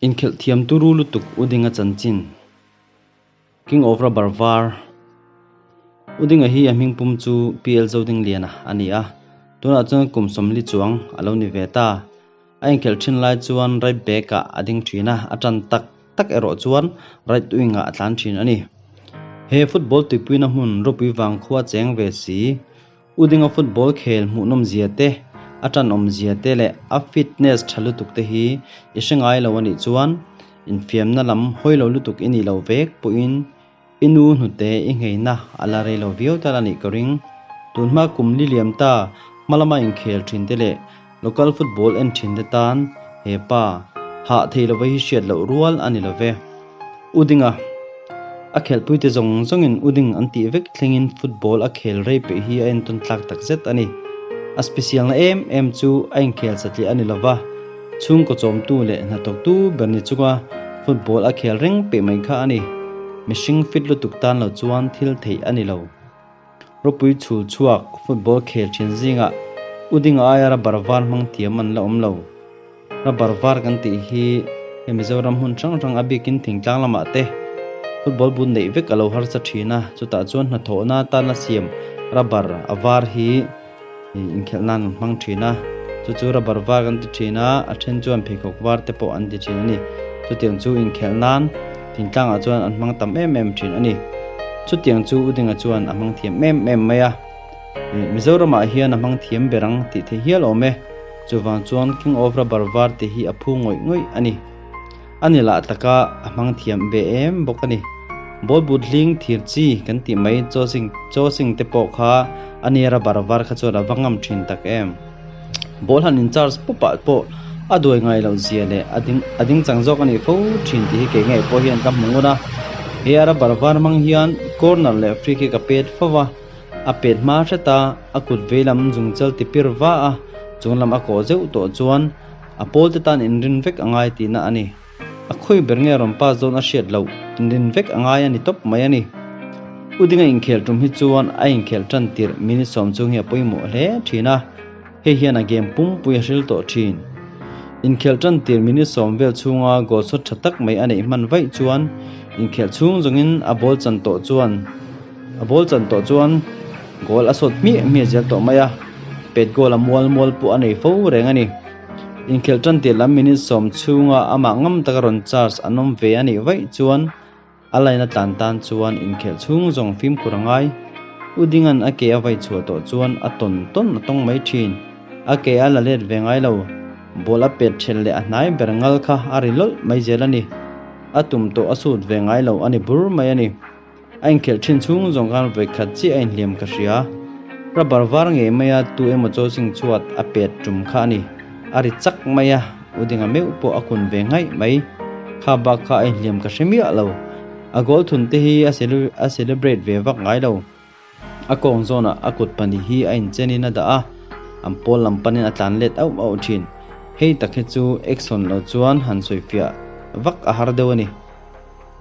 Inkhelh thiam turu lutuk U Dinga chanchin, King of Rubber Var, U Dinga hi a hming pum chu PL Zodingliana a ni a, tunah chuan kum sawmli chuang a lo ni ve ta. A inkhelh thin lai chuan right back ah a ding thin a, a tan tak tak erawh chuan right wing ah a tlan thin a ni. He football tuipuina hmun ropui vang khua cheng ve si. U Dinga football khel hmuhnawm zia te, a tanawm zia te leh a fitness tha lutuk te hi i hre ngai lo a nih chuan infiamna lam hawi lo lutuk i nih loh vek pawhin i nu hnute i ngheina a la rei lo viau tal a nih ka ring. Tunhma kum li liam ta hma lama inkhel thin te leh local football en thin te tan he pa hah thei lova hi hriat loh rual a ni lo ve. U Dinga, A khelhpuite zawng zawngin U Ding an tih vek thlengin football a khel rei peih hi a entawn tlak tak zet a ni. A special na em em chu a inkhel satliah a ni lova, chhungkaw chawmtu leh hnathawktu ber ni chunga football a khel reng peih mai kha a ni. Mihring fit lutuk tan lo chuan thil theih a ni lo. Ropui chhul chhuak football khel thin zingah U Dinga aia rubber var hmang thiam an la awm lo. Rubber var kan tih hi hei Mizoram hmun hrang hrang a bikin thingtlang lamah te football bun neih vek a lo harsa thin a, chutah chuan hnathawhna atana siam rubber a var hi inkhelh nan an hmang thin a, chu chu rubber var kan ti thin a, a then chuan pheikhawk var te pawh an ti thin a ni. Chutiang chu inkhelh nan thingtlangah chuan an hmang tam em em thin a ni. Chutiang chu U Dinga chuan a hmang thiam em em mai a, Mizoramah hian a hmang thiam ber ang tih theih hial awm e. Chuvang chuan King of Rubber var tih hi a phu ngawih ngawih a ni. A ni lah taka a hmang thiam ve em bawk a ni. Ball but hling thir chi kan tih mai chaw sing chaw sing te pawh kha a ni rubber var kha chuan a va ngam thin tak em. Ball han in charge pawp ah pawh a duai ngai loh zia leh a ding a ding chang zawk a nih fo thin tih hi kei ngei pawh hian ka hmu ngun a. He a rubber var hmang hian corner leh free kick a pet fo va. A pet hma hret a, a kut veilam zungchal ti pir va a, chunglam a kawh zeuh tawh chuan a pawl te tan inrin vek a ngai tihna a ni. A khawi ber nge rawn pass dawn a hriat loh, inrin vek a ngai a ni tawp mai a ni. U Dinga inkhel tum hi chuan a inkhel tan tirh minute sawm chung hi a pawimawh hle thin a, hei hian a game pumpui a hril tawh thin. Inkhel tan tirh minute sawm vel chhunga goal shot tha tak mai a neih hman vaih chuan inkhel chhung zawngin a ball chan tawh chuan A ball chan tawh chuan goal a sawt hmiah hmiah zel tawh mai a, pet goal a mual mual pawh a nei fo reng a ni. Inkhelh tan tirh lam minute sawm chhunga amah ngam taka rawn charge an awm ve a nih vaih chuan a line a tlan tan chuan inkhelh chhung zawng fimkhur a ngai. U Dinga'n a ke a vai chhuah tawh chuan a tawn tawn a tawng mai thin. A ke a la let ve ngai lo. Ball a pet ṭhelh leh a hnai ber ngal kha a ri lawlh mai zel a ni. A tum tawh a sut ve ngai lo a ni bur mai a ni. A inkhelh thin chhung zawng khan vawi khat chiah a inhliam ka hria. Rubber var ngei maia tu emaw chaw ching chhuat a pet tum kha a ni. A ri chak mai a, U Dinga meuh pawh a kun ve ngaih mai. Kha bak kha a inhliam ka hre miah lo. A goal thun te hi a celebrate ve vak ngai lo. A kawng zawnah a kut pahnih hi a inchenin a dah a, an pawl lam panin a tlan let auh auh thin. Hei tak hi chu action lo chuan han sawifiah vak a har deuh a ni.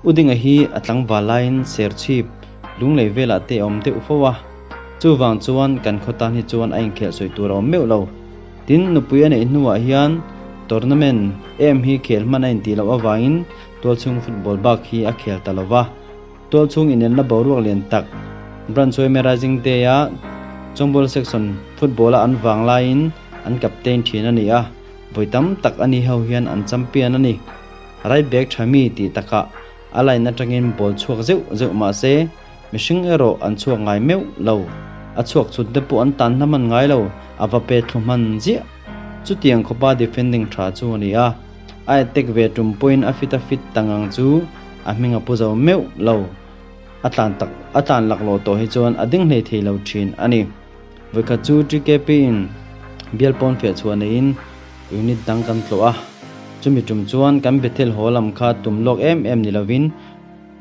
U Dinga hi a tlangval laiin serchhip lunglei velah te a awm deuh fo a, chuvang chuan kan khaw tan hi chuan a inkhelh sawi tur a awm meuh lo. Tin, nupui a neih hnuah hian tournament em hi khel hman a intih loh avangin tualchhung football bak hi a khel ta lo va. Tualchhung inelna boruak lian tak Branch Yma Rising Day-a Chawngbual Section football-a an vang laiin an captain thin a ni a, vawi tam tak a ni ho hian an champion a ni. Right back tha mi tih takah a line atangin ball chhuak zeuh zeuh mah se mihring erawh an chhuak ngai meuh lo. A chhuak chhun te pawh an tan hla hman ngai lo, a va pet thlu hman ziah. Chutiang khawpa defending tha chu a ni a, a attack ve tum pawhin a fit a fit ta ngang chu a hming a pu zo meuh lo. A tlan tak a tlan laklawh tawh hi chuan a ding hlei thei lo thin a ni. Vawikhat chu TKP in bial pawn feh chhuah neiin unit dang kan tlawh a, chumi tum chuan kan Bethel haw lam kha tum lawk em em ni lovin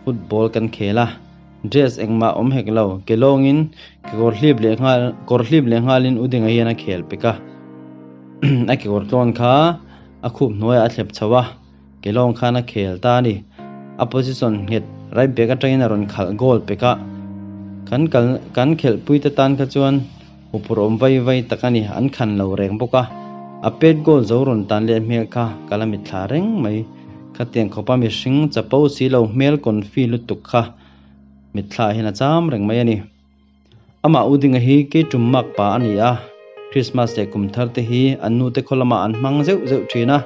football kan khel a, dress engmah awm hek lo, ke lawngin kekawr hlip leh nghal kawr hlip leh nghalin U Dinga hian a khel pek a, a kekawr tlawn kha a khup hnuaiah a thlep chho a, ke lawng khan a khel ta a ni. A position nghet right back atangin a rawn khalh goal pek a, kan kal kan khelhpui te tan kha chuan Hupur awm vai vai tak a ni, an khan lo reng bawk a, a pet goal zo rawn tan leh hmel kha ka la mitthla reng mai. Khatiang khawpa mihring chapo si lo hmel confi lutuk kha mitthla hian a cham reng mai a ni. Amah U Dinga hi kei tum mak pa a ni a, Christmas leh kum thar te hi an nu te khaw lamah an hmang zeuh zeuh thin a.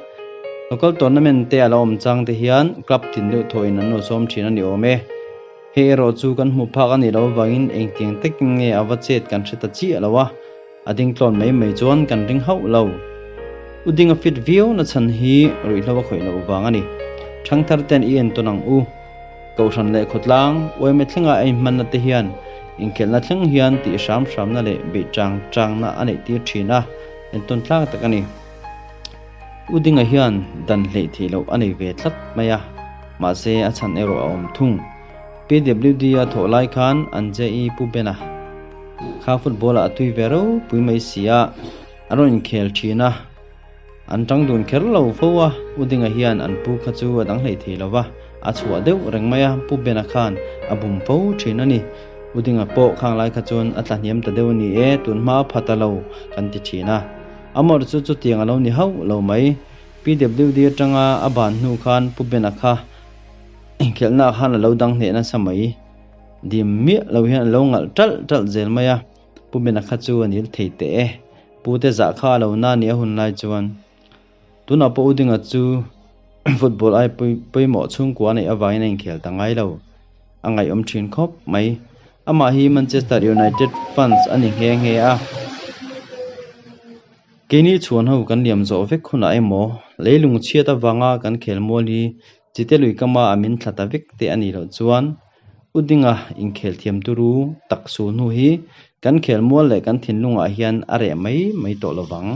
Local tournament te a lo awm chang te hian club tin deuh thawhin an lo sawm thin a ni awm e. Hei erawh chu kan hmuh phak a nih loh avangin engtiang takin nge a va chet kan hre ta chiah lo a, a ding tlawn mai mai chuan kan ring hauh lo. U Dinga fit viau na chhan hi ruihhlo a khawih loh vang a ni. Thangthar ten i entawn ang u. Kohhran leh khawtlang, uaime thlenga a inhmanna te hian inkhelhna thleng hian tih hram hramna leh beih chang changna a neih tir thin a, entawn tlak tak a ni. U Dinga hian dan hleih theih loh a nei ve tlat mai a, mahse a chhan erawh a awm thung. PWD a thawh lai khan an JE Pu Bena kha football ah a tui ve ropui mai si a, a rawn inkhel thin a. An tang dun kher lo fo a, U Dinga hian an pu kha chu a dang hlei thei lo va, a chhuah deuh reng mai a, Pu Bena khan a bum fo thin a ni. U Dinga pawh khang lai kha chuan a tla hniam ta deuh a ni e, tun hma a pha ta lo kan ti thin a. Amawrh chu chutiang a lo ni hauh lo mai. PWD atanga a ban hnu khan Pu Bena kha inkhelhnaah khan a lo dang hneh nasa mai. Dim miah lo hian a lo ngalh ṭalh ṭalh zel mai a, Pu Bena kha chu a nil thei teh e. Pu te zah kha a lo na ni a hun lai chuan tunah pawh U Dinga chu football ai pawimawh chhungkua a neih avangin a inkhel ta ngai lo. A ngaihawm thin khawp mai. Amah hi Manchester United fans a ni nghe nghe a. Keini chhuan ho kan liam zawh vek hunah emaw leilung chhiat avanga kan khel mual hi chite lui kama a min thla ta vek te a nih loh chuan U Dinga inkhel thiam turu tak sul hnu hi kan khel mual leh kan thinlungah hian a reh mai mai tawh lovang.